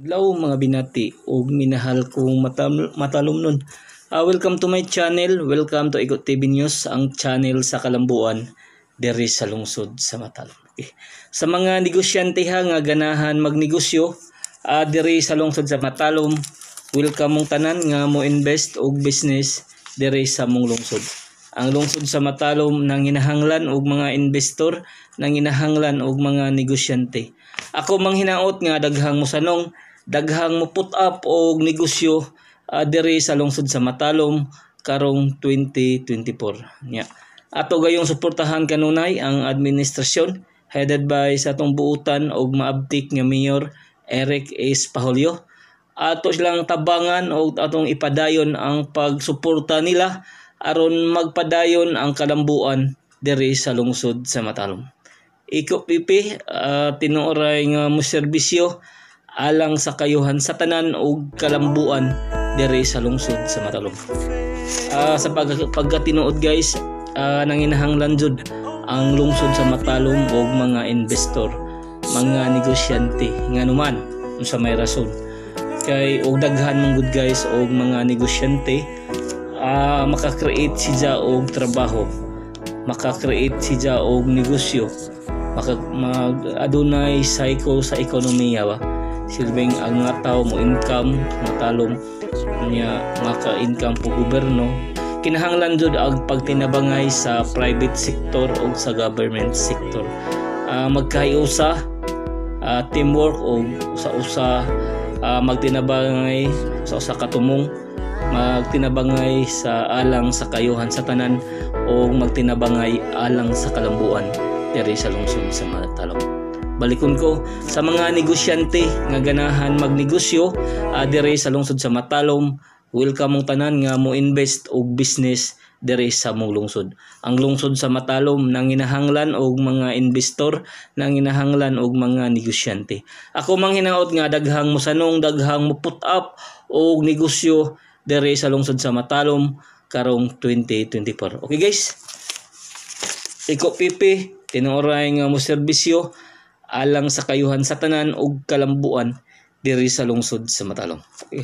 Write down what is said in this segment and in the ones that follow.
Adlaw mga binati ug minahal kong matalomnon. Welcome to my channel. Welcome to Ikot TV News, ang channel sa kalambuan diri sa lungsod sa Matalom. Okay. Sa mga negosyante ha nga ganahan magnegosyo diri sa lungsod sa Matalom, welcome mong tanan nga mo invest og business diri sa mong lungsod. Ang lungsod sa Matalom nanginahanglan og mga investor, nanginahanglan og mga negosyante. Ako manghinaot nga daghang mosanong, daghang mo put up og negosyo diri sa lungsod sa Matalom karong 2024. Nya. Ato gayong suportahan kanunay ang administrasyon headed by sa atong buutan og maabtik nga Mayor Eric S. Pahulyo. Ato silang tabangan og atong ipadayon ang pagsuporta nila aron magpadayon ang kalambuan diri sa lungsod sa Matalom. Iko pipi tinuoray nga mo serbisyo alang sa kayuhan sa tanan og kalambuan diri sa lungsod sa Matalom. Sa pagkatinuod guys, nanginahanglan jud ang lungsod sa Matalom og mga investor, mga negosyante nganuman unsa may rason. Kay og daghan man gud guys og mga negosyante, maka-create siya og trabaho, maka-create siya og negosyo, adunay cycle sa ekonomiya ba. Silbing ang mga tao mo income Matalom niya, maka-income po gobyerno. Kinahanglan jud ang pagtinabangay sa private sector o sa government sector. Magkahiusa, teamwork o usa-usa, magtinabangay sa usa ka tumong, magtinabangay sa alang sa kayuhan sa tanan o magtinabangay alang sa kalambuan diri sa lungsod sa Matalom. Balikon ko sa mga negosyante nga ganahan magnegosyo diri sa lungsod sa Matalom, welcome mong tanan nga mo invest og business diri sa mong lungsod. Ang lungsod sa Matalom nanginahanglan og mga investor, nanginahanglan og mga negosyante. Ako manghinaot nga daghang mosanong, daghang mo put up og negosyo diri sa lungsod sa Matalom karong 2024. Okay guys. Iko pipi tinuoray nga mo serbisyo alang sa kayuhan sa tanan og kalambuan diri sa lungsod sa Matalom. Okay.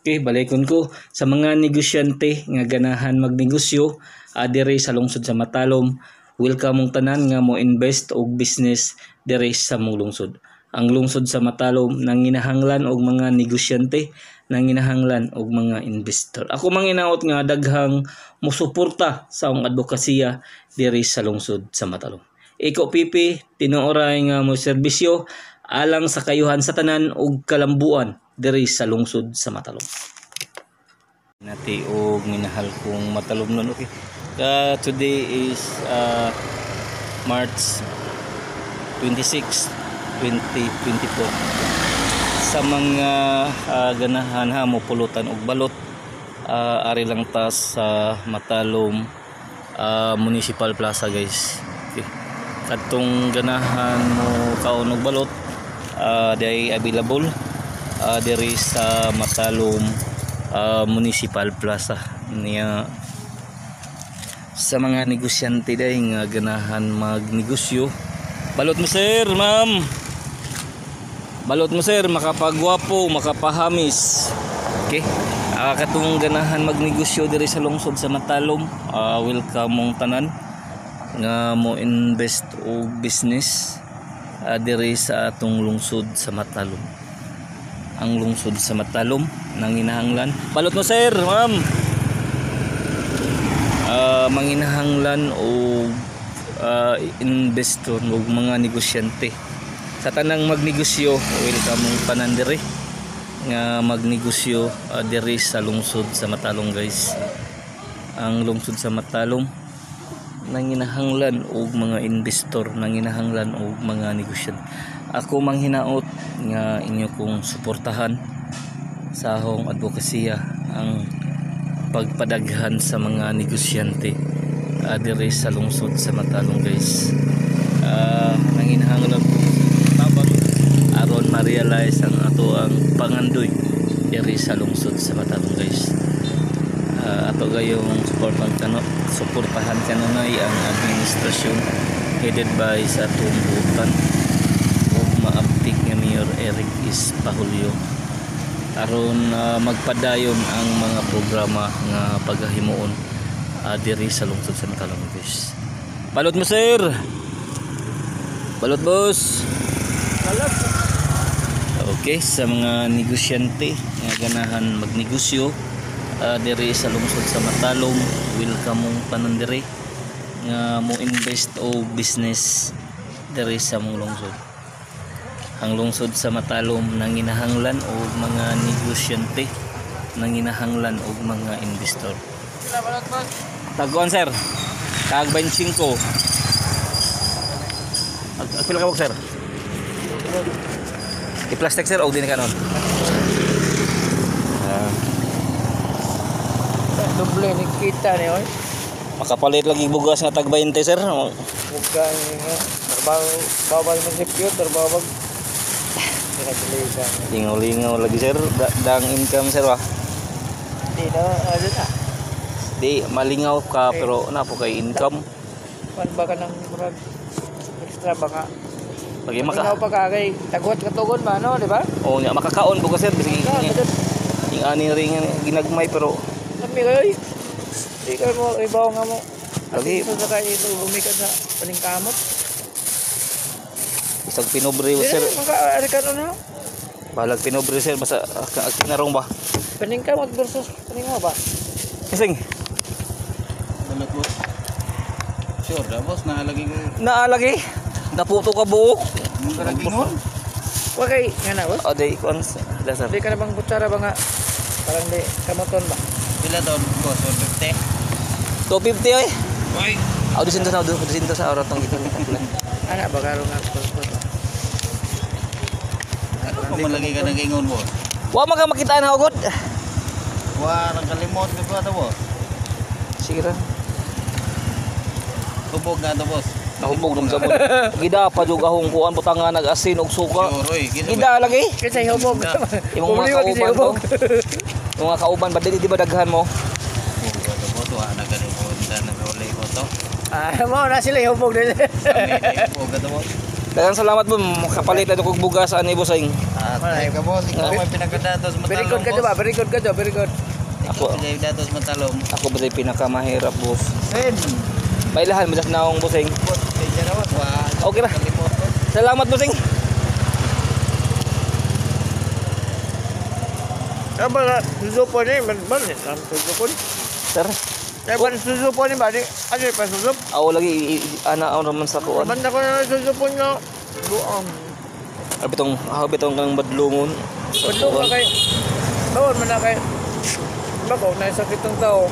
Okay, balikon ko sa mga negosyante nga ganahan magnegosyo diri sa lungsod sa Matalom, welcome mong tanan nga mo invest og business diri sa mong lungsod. Ang lungsod sa Matalom nanginahanglan og mga negosyante, nanginahanglan og mga investor. Ako manginaot nga daghang mosuporta sa akong advokasya diri sa lungsod sa Matalom. Iko pipi tinuoray nga mo serbisyo alang sa kayuhan sa tanan ug kalambuan diri sa lungsod sa Matalom. Nati og minahal kong Matalom nun. Okay. Today is March 26, 2024. Sa mga ganahan ha mo pulutan og balot, ari lang ta sa Matalom Municipal Plaza guys. Okay. Kadtong ganahan mo kaon og balot, day available diri sa Matalom Municipal Plaza. Niya sa mga negosyante day nga ganahan magnegosyo, balot mo sir, ma'am. Balot mo sir, makapagwapo, makapahamis. Okay. Katong ganahan magnegosyo diri sa lungsod sa Matalom, welcome mong tanan nga mo invest og business diri sa atong lungsod sa Matalom. Ang lungsod sa Matalom nanginahanglan. Balot mo, sir, ma'am. Manginahanglan og investor ug mga negosyante. Sa tanang magnegosyo, welcome mong tanan diri nga magnegosyo diri sa lungsod sa Matalom, guys. Ang lungsod sa Matalom nanginahanglan og mga investor, nanginahanglan og mga negosyante. Ako manghinaot nga inyo kong suportahan sa akong advokasya, ang pagpadaghan sa mga negosyante diri sa lungsod sa Matalom, guys. Nanginahanglan ko tabang aron ma-realize ang ato ang pangandoy diri sa lungsod sa Matalom, guys. Ato gayong suportahan kanunay ang administrasyon headed by sa atong butan ug maaptik nga Mayor Eric S. Pahulyo aron magpadayon ang mga programa nga pagahimuon diri sa lungsod sa Matalom, guys. Balot mo, sir. Balot, boss. Balot. Okay, sa mga negosyante nga ganahan magnegosyo diri sa lungsod sa Matalom, welcome mong tanan diri nga mo invest o business diri sa mong lungsod. Ang lungsod sa Matalom nanginahanglan og mga negosyante, nanginahanglan og mga investor. Sila balot, boss. Taguan, sir. Tag 25. Pila ka buok, sir? I-plastic, sir, o din ka nun? Ah, Doble ni kita ni oy. Makapalit lagi bugas nga tag 20, sir. Buka ni nga trabaho bawal mo secure trabaho. Pinagdiligan. Lingaw-lingaw lagi, sir. Dang income, sir, ba? Di na ano na. Di malingaw ka pero na po kay income. Pan ba ka ng murag extra ba ka? Lagi Maka maka pa ka kay tagot katugon ba no, di ba? Oh, nya makakaon po ka, sir, bisag Ka, ing ing ani rin nga ginagmay pero Lami kayo oy. Di ka mo ibaw nga mo. Lagi. Sa kay gumikan sa paningkamot. Isag pinobre, Di sir. na, maka ari ka no. Balag pinobre, sir, basta kinarong ba. Paningkamot versus paningaw ba? Kasing Balot, boss. Sure da, boss, naalagi ko. Naalagi. Naputo ka buok. Mong kalagi nun. Wa kay nga na, boss. O di kuan da, sir. Di ka na bang kutsara ba nga? Parang di kamoton ba? Pila to, boss? 150? 250 oy. Oy! Aw 200 na 200 sa oras tong kita. Ana ba karon nga boss ba? Ano pa man lagi ka nag-ingon, boss? Wa man ka makita na ugod. Wa, nakalimot ka ba to, boss? Sige ra. Tubog nga to, boss. Nahubog nung sabon. Gida pa jud ahong kuan butanga nag-asin og suka. Sure, oy. Gila ba? Gida lagi. Kasi hubog. Imong mga Problema kasi kauban ko. hubog. Yung mga kauban ba dili di ba daghan mo? Tubog nga to, boss. Wa, nakalimot. Nakauli ko to. Ah, mo na sila hubog din. Kami, tubog nga to, boss. Daghang salamat mo makapalit na kog bugas ani, bossing. Ah, try ka, boss. Ikaw may pinagkadatos matalong, Very good ka ba? Very good ka very good. Ako. Ako. Pinagkadatos matalong. Ako ba say pinakamahirap, boss. Sen! Bailahan mo sa naong, bossing. Boss, kaya na, boss. Wa, Okay ra. nakalimot, boss. Salamat, bossing. Aba na susupo ni man man ang susupo. Sir, Ay ba susupo ni ba ni? Ano pa susup? aw lagi ana aw raman sa kuan. Banda ko na susupo no. Buong. Abi bitong kang badlungon. Sa Padlo ka kuan. kay. Bawon man na kay. Bako na sakit ng tao.